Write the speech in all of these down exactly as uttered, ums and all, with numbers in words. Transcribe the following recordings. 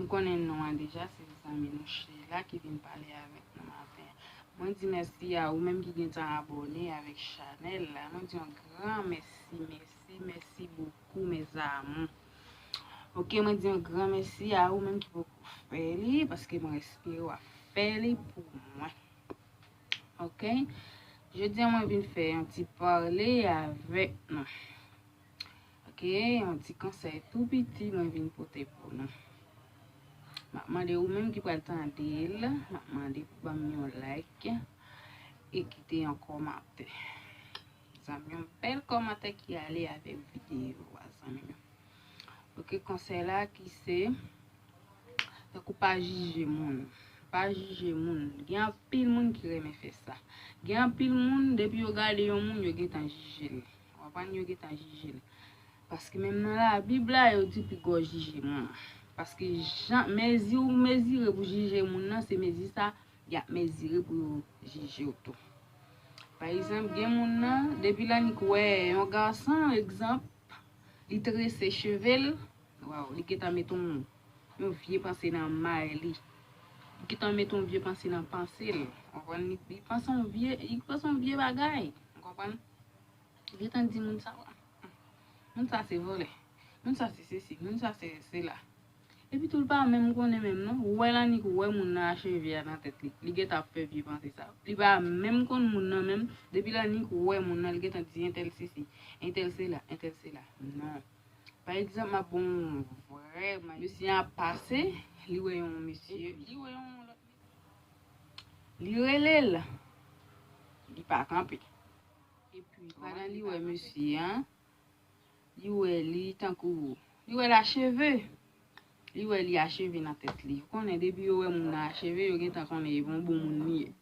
Konnen non an deja, se zanmi nou Sheila ki vin pale avèk nou maten. Mwen di mèsi a ou menm ki gentan abòne avèk chanèl la. Mwen di yon gran mèsi, mèsi, mèsi bokou, mes amours. Ok, mwen di yon gran mèsi a ou menm ki poko fè li, paske mwen espere w ap fè li pou mwen. Ok? Jodi a mwen vin fè yon ti pale avèk nou. Ok, yon ti konsèy tou piti mwen vin pote pou nou. M ap mande ou menm ki pral tande l, m ap mande pou ban m yon like e kite yon kòmantè. Zanmi, yon bèl kòmantè ki ale avèk videyo a, zanmi m. Ok, konsèy la ki se, tankou pa jije moun. Pa jije moun. Gen anpil moun ki renmen fè sa. Gen anpil moun, depi yo gade yon moun, yo gentan jije l. Ou konprann? Yo gentan jije l. Paske menm nan Labib la, yo di piga w jije moun. Paske jan, mezi ou mezire pou jije moun nan, se mezi sa y ap mezire pou yo jije w tou. Pa egzanp, gen moun nan, depi l annik wè yon gason, egzanp, li trese cheve l, waw, li gentan met yon, yon vye panse nan may li. Li gentan met yon vye panse nan panse l. Ou konprann? Li, li panse yon vye, li panse yon vye bagay. Ou konprann? Li gentan di moun sa, moun sa se vòlè. Moun sa se sesi, moun sa se sela. Epi tou, li pa menm konnen menm non. Ou wè l annik wè moun nan acheve a nan tèt li. Li gentan ap fè vye panse sa. Li pa menm konn moun nan menm. Depi l annik wè moun nan, li gentan di entèl sesi, entèl sela, entèl sela. Non. Pa egzanp, m ap ba w yon vrè, mesye a ap pase, li wè yon mesye, li wè yon lòt mesye. Li rele l. Li pa kanpe. Epi, pandan li wè mesye a, li wè li tankou, li wè l acheve. Li wè li acheve nan tèt li. Ou konnen, depi yo wè moun nan acheve, yo gentan konnen e pa yon bon moun li ye.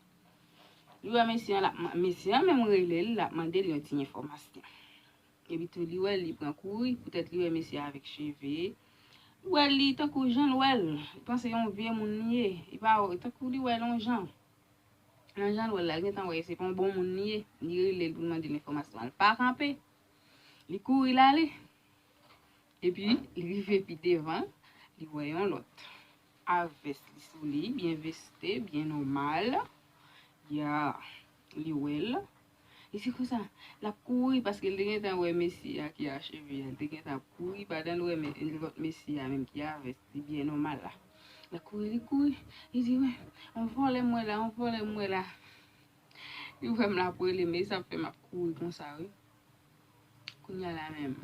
Li wè mesye a, l ap ma-, mesye a menm rele l, l ap mande l yon ti enfòmasyon. Epi tou, li wè li pran kouri, poutèt li wè mesye a avèk cheve. Li wè li tankou jan l wè l. Li panse yon vye moun li ye. Li pa wè, tankou li wè l yon jan. Nan jan l wè l la, l gentan wè se pa yon bon moun li ye. Li rele l pou l mande l enfòmasyon. L pa kanpe. Li kouri l ale. Epi, li rive pi devan, li wè yon lòt. A vès li sou li, byen veste, byen nòmal. Ya, li wè l. Li di konsa, l ap kouri paske l te gentan wè mesye a ki acheve a. L te gentan ap kouri pandan l wè me-, lòt mesye a menm ki a vès li byen nòmal la. L ap kouri, li kouri. Li di, wè, yon vòlè m wè la, yon vòlè m wè la. Li wè m l ap rele, men sa fè m ap kouri konsa, wi. Kounye a la menm,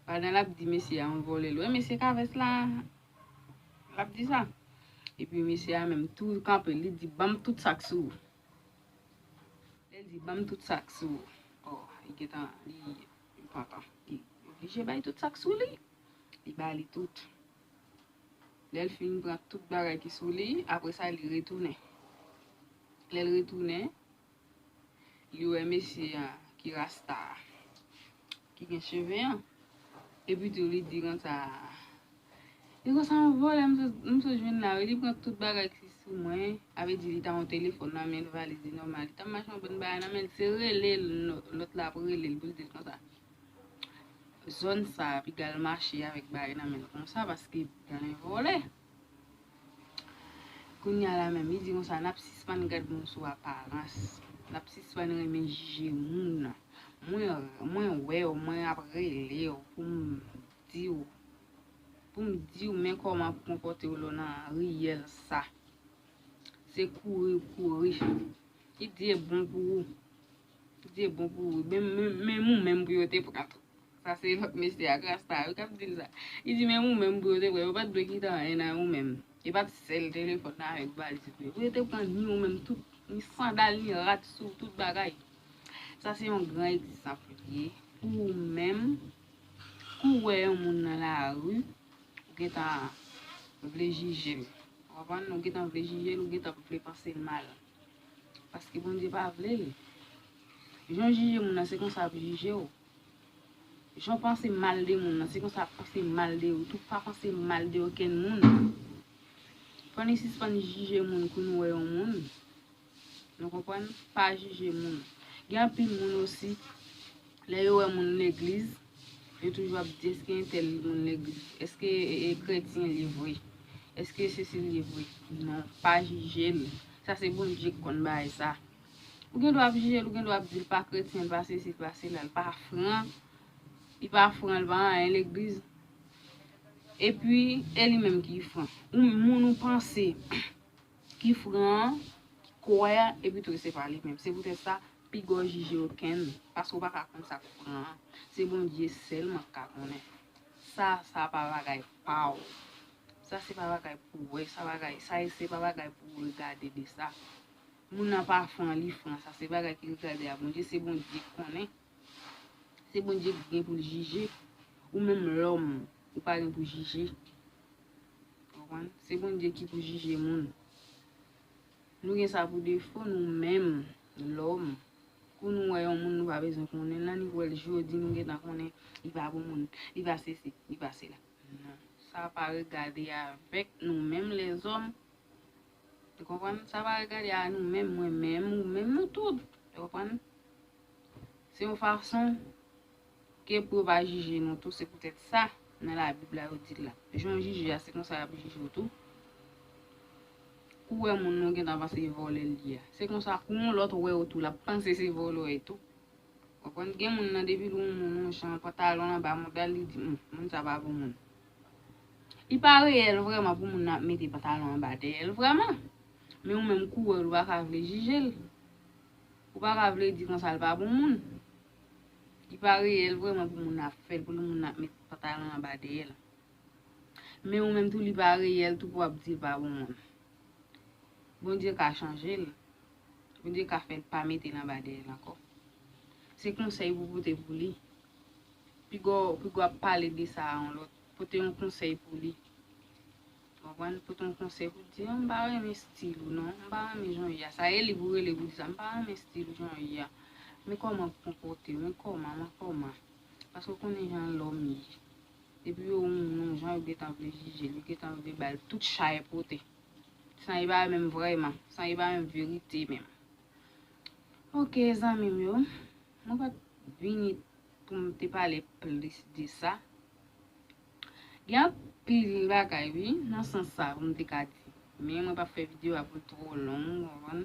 pandan l ap di mesye a yon vòlè l wè, mesye k a vès la, l ap di sa. Epi mesye a menm tou kanpe, li di, ban m tout sa k sou ou. Lè l di, ban m tout sa k sou ou. Oh, li gentan, li pantan. Li oblije bay tout sa k sou li. Li ba li tout. Lè l fin pran tout bagay ki sou li, apre sa, li retounen. Lè l retounen, li wè mesye a ki rasta a, ki gen cheve an. Epi tou, li di konsa, li konsa, yon vòlè m sot, m sot jwenn la, wi, li pran tout bagay ki sou mwen. A vle di, li ta yon telefòn nan men l, valiz li nòmal. Li ta mache yon bann bagay nan men l, se rele l, lòt la ap rele l pou l di l konsa. Zòn sa a, piga l mache avèk bagay nan men l konsa, paske piga l vòlè. Kounye a la menm, li di konsa, n ap sispann gad moun sou aparans. N ap sispann renmen jije moun. Mwen, mwen wè w, mwen ap rele w pou m di w, pou m di w men kòman pou konpòte w lè w nan riyèl sa. Se kouri w kouri. Ki Dye bon pou ou. Ki Dye bon pou ou. Men, men, men ou menm pou yo te pran tou. Sa se lòt mesye a, rasta a, wi, k ap di l sa. Li di, men ou menm pou yo te pran. Yo pa t dwe kite anyen nan ou menm. E pa t sèl telefòn nan avèk valiz li. Pou yo te pran ni ou menm tout, ni sandal, ni rad sou, tout bagay. Sa se yon gran egzanp li ye. Pou ou menm, kou w wè yon moun nan lari, ou gentan vle jije l. Ou konprann? Ou gentan vle jije l, ou gentan vle panse l mal. Paske Bondye pa vle l. Jan w jije moun nan, se konsa l ap jije w. Jan w panse mal de moun nan, se konsa l ap panse mal de ou tou. Pa panse mal de okenn moun. Fò nou sispann jije moun kou nou wè yon moun. Nou konprann? Pa jije moun. Gen anpil moun osi, lè yo wè moun legliz, yo toujou ap di, èske entèl moun legliz? Èske, e, e, kretyen li vre? Èske se si l ye vre? Non, pa jije l. Sa se Bondye k konn bagay sa. Ou gen dwa ap jije l, ou gen dwa ap di l pa kretyen, l pa sesi, l pa sela, l pa fran, li pa fran, li pa anyen legliz. Epi, e li menm ki fran. Ou moun ou panse ki fran an, ki kwè, epi tou se pa li menm. Se poutèt sa, piga w jije okenn, paske w pa ka konn sa k fran an. Se Bondye sèlman k ka konnen. Sa, sa pa bagay pa w. Sa se pa bagay pou w wè, sa bagay, sa se pa bagay pou w regade de sa. Moun nan pa fran, li fran, sa se bagay ki regade a Bondye, se Bondye k konnen. Se Bondye ki gen pou l jije. Ou menm lòm, ou pa gen pou jije. Konprann? Se Bondye ki pou jije moun. Nou gen sa pou defo, nou menm, lòm. Kou nou wè yon moun, nou pa bezwen konnen l, annik wè l jodi, nou gentan konnen li pa bon moun, li pa sesi, li pa sela. Non, sa pa regade avèk nou menm lèzòm. Ou konprann? Sa pa regade a nou menm, mwen menm, ou menm, nou tout. Ou konprann? Se yon fason ke pou yo pa jije nou tou, se poutèt sa, nan Labib la, yo di l la. Jan w jije a, se konsa y ap jije w tou. Kou w wè moun nan, w gentan panse se vòlè l ye a. Se konsa, kou yon lòt wè w tou, l ap panse se vòlè w ye tou. Konprann? Gen moun nan, depi l wè yon moun yon jan, pantalon anba mouda l, li di, "Hum, moun sa pa bon moun." Li pa reyèl vrèman pou moun nan ap mete pantalon anba dèyè l vrèman. Men ou menm kou w wè l, ou pa ka vle jije l. Ou pa ka vle di konsa l pa bon moun. Li pa reyèl vrèman pou moun nan ap fè l, pou moun nan ap met pantalon anba dèyè l. Men ou menm tou, li pa reyèl tou pou w ap di l pa bon moun. Bondye ka chanje l. Bondye ka fè l pa mete l anba dèyè l ankò. Se konsèy pou pote pou li. Piga w, piga w ap pale de sa a yon lòt. Pote yon konsèy pou li. Konprann? Pote yon konsèy pou l di, "M pa renmen estil ou non. M pa renmen jan w ye a." Sa e li pou rele pou di sa. "M pa renmen estil ou jan w ye a. Men kòman w konpòte w, men kòman, men kòman." Paske w konnen jan lòm ye. Depi yo wè yon moun yon jan, yo gentan vle jije l, yo gentan vle ba l tout chay pote. San e pa menm vrèman, san e pa menm verite menm. Oke, zanmi m yo, mwen pa t vini pou m te pale plis de sa. Gen anpil bagay, wi, nan sans sa pou m te ka di. Men mwen p ap fè videyo a pou l twò long, w konprann?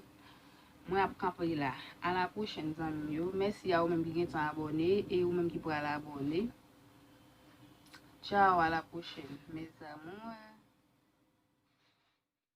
Mwen ap kanpe la. A la pwochèn, zanmi m yo. Mèsi a ou menm ki gentan abòne e ou menm ki pral abòne. Tchao, a la pwochèn, mes amours.